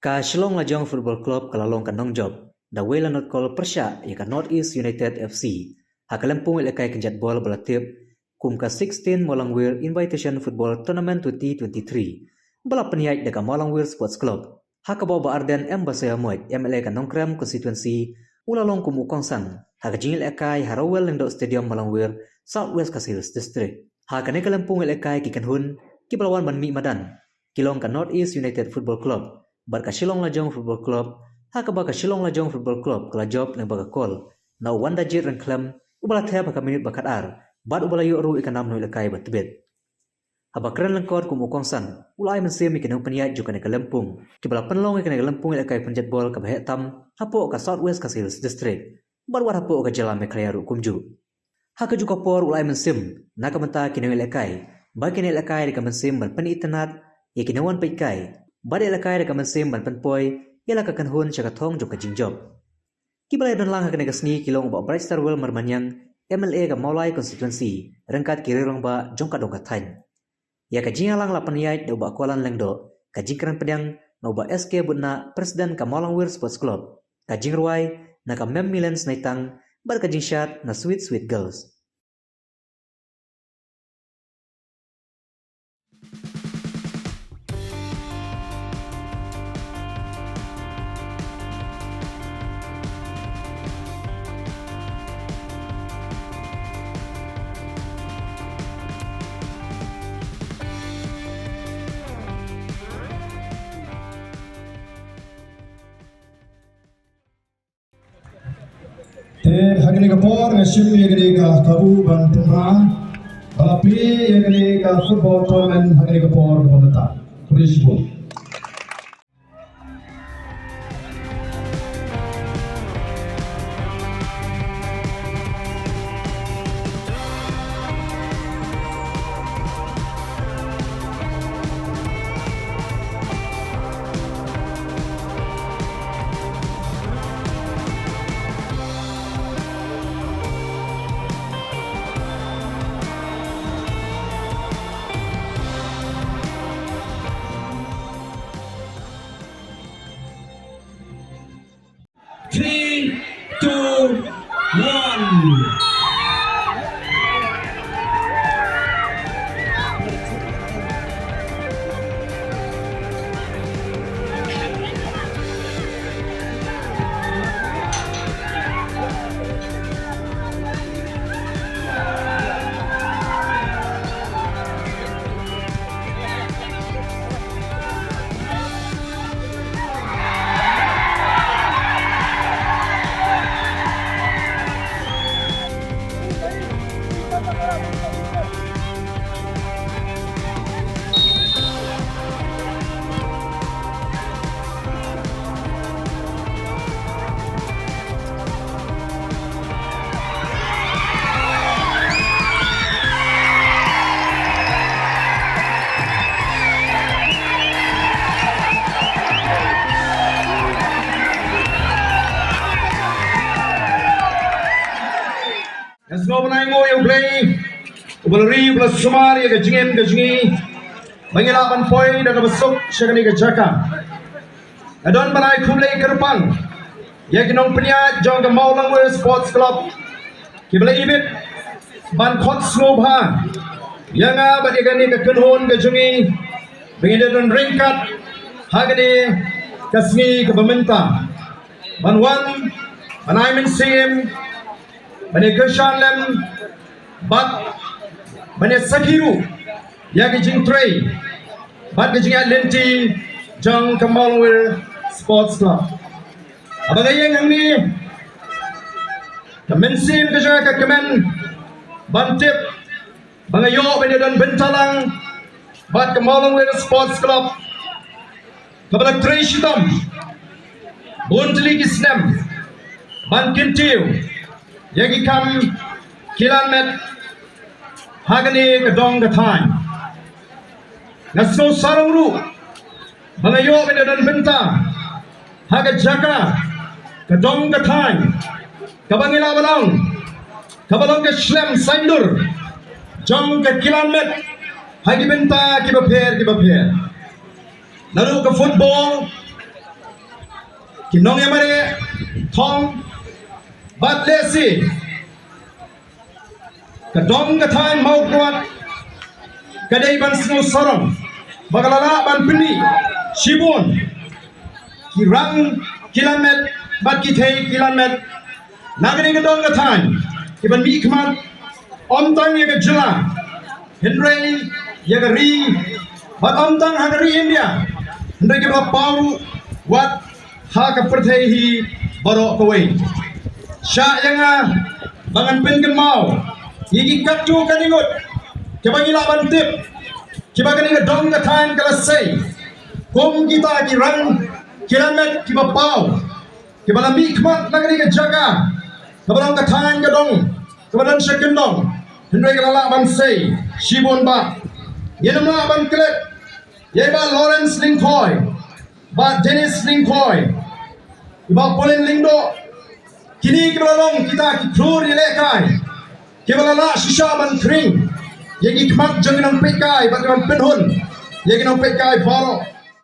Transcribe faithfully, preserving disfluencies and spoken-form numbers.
Ka Shillong Lajong Football Club ka la long ka nongjop da wei la not kol pyrshah ïa ka North East United F C ha ka lympung ïalehkai kynjat bol ba la tip kum ka sixteen Mawlangwir Invitation Football Tournament twenty twenty-three ba la pynïaid da ka Mawlangwir Sports Club. Ha kaba u Bah Ardent M Basaiawmoit, M L A ka Nongkrem Constituency, u la long kum u kongsan ha ka jingïalehkai ha Rowell Lyngdoh Stadium, Mawlangwir, South West Khasi Hills District. Ha kane ka lympung ïalehkai ki kynhun kiba la wan ban mih madan ki long ka North East United Football Club bad ka Shillong Lajong Football Club, ha kaba ka Shillong Lajong Football Club ka la jop lyngba ka kol na u Wandajied Ryngkhlem uba la thep ha ka minit ba khatar bad uba la ïoh ruh ïa ka nam nongïalehkai ba tbit. Haba kren lyngkot kum u kongsan, u la ai mynsiem ïa ki nongpynïaid jong kane ka lympung kiba la pynlong ïa kane ka lympung ïalehkai pynjot bol kaba heh tam hapoh ka South West Khasi Hills District bad wat hapoh ka jylla Meghalaya ruh kumjuh. Ha kajuh ka por u la ai mynsiem na ka bynta ki nongïalehkai ba kin ïalehkai da ka mynsiem ban pynitynnad ïa ki nongwan peitkai bad ïalehkai da ka mynsiem ban pynpoi ïa la ka kynhun sha ka thong jong ka jingjop. Kiba la ïadon lang ha kane ka sngi ki long u Bah Brightstarwell Marmaniang, M L A ka Mawlai Constituency, ryngkat ki rangbah jong ka dong ka thaiñ. Ïa ka jingïalang la pynïaid da u Bah Kualan Lyngdoh, ka jingkren pdiang na u Bah S K Budnah, President ka Mawlangwir Sports Club, ka jingrwai na ka Mem Milen Snaitang bad ka jingshad na Sweet Sweet Girls. Te ha kane ka por nga shim ïa kane ka kabu ban pynbna ba la plie ïa kane ka football tournament ha kane ka por kaba mynta. Khublei shibun. Three, two, one. Nga sngewbha ban ai nguh ïa U Blei uba la ri, uba la sumar ïa ka jingim ka jong ngi ba ngi lah ban poi da kaba suk sha kane ka jaka. Nga don ban ai khublei kyrpang ïa ki nongpynïaid jong ka Mawlangwir Sports Club kiba la ibit ban khot sngewbha ïa nga bad ïa kane ka kynhun ka jong ngi ba ngin da don ryngkat ha kane ka sngi kaba mynta ban wan ban ai mynsiem ban ïa kyrshan lem bad ban ïa sakhi ruh ïa ka jingtrei bad ka jingïaid lynti jong ka Mawlangwir Sports Club. Haba nga ïeng hangne, ka mynsiem ka jong nga ka kmen ban tip ba nga ïoh ban ïa don bynta lang bad ka Mawlangwir Sports Club kaba la trei shitom bun tylli ki snem ban kyntiew ïa ki kam kilan met ha kane ka dong ka thaiñ. Nga sngew sarong ruh ba nga ïoh ban ïa don bynta ha ka jaka ka dong ka thaiñ kaba ngi lah ban ong kaba long ka shlem saiñdur jong ka kilan met ha ki bynta kiba pher kiba pher. Naduh ka football, Ki nongïamareh Thong bad Lehse, ka dong ka thaiñ Mawkyrwat ka dei ban sngewsarong ba ka la lah ban pyni shibun ki rang ki lanmet bad ki thei ki lanmet na kane ka dong ka thaiñ kiban mihkhmat ym tang ïa ka jylla hynrei ïa ka ri bad ym tang ha ka ri India hynrei kiba paw ruh wat ha ka pyrthei hi baroh kawei. Shah ïa nga ba ngan pynkynmaw ïa ki katto katne ngut kiba ngi lah ban tip kiba kane ka dong ka thaiñ ka la sei kum kita ki rang ki lanmet kiba paw kiba la mihkhmat na kane ka jaka kaba long ka thaiñ ka dong kaba don sha kyndong hynrei ka la lah ban sei shibun bha. Ngin ym lah ban klet ïa i Bah Lawrence Lyngkhoi, Bah Dennis Lyngkhoi, i Bah Pauline Lyngdoh, kine kiba la long kita ki khlur ïalehkai kiba la lah shisha ban khring ïa ki khmat jong ki nongpeitkai bad ki ban pynhun ïa ki nongpeitkai baroh.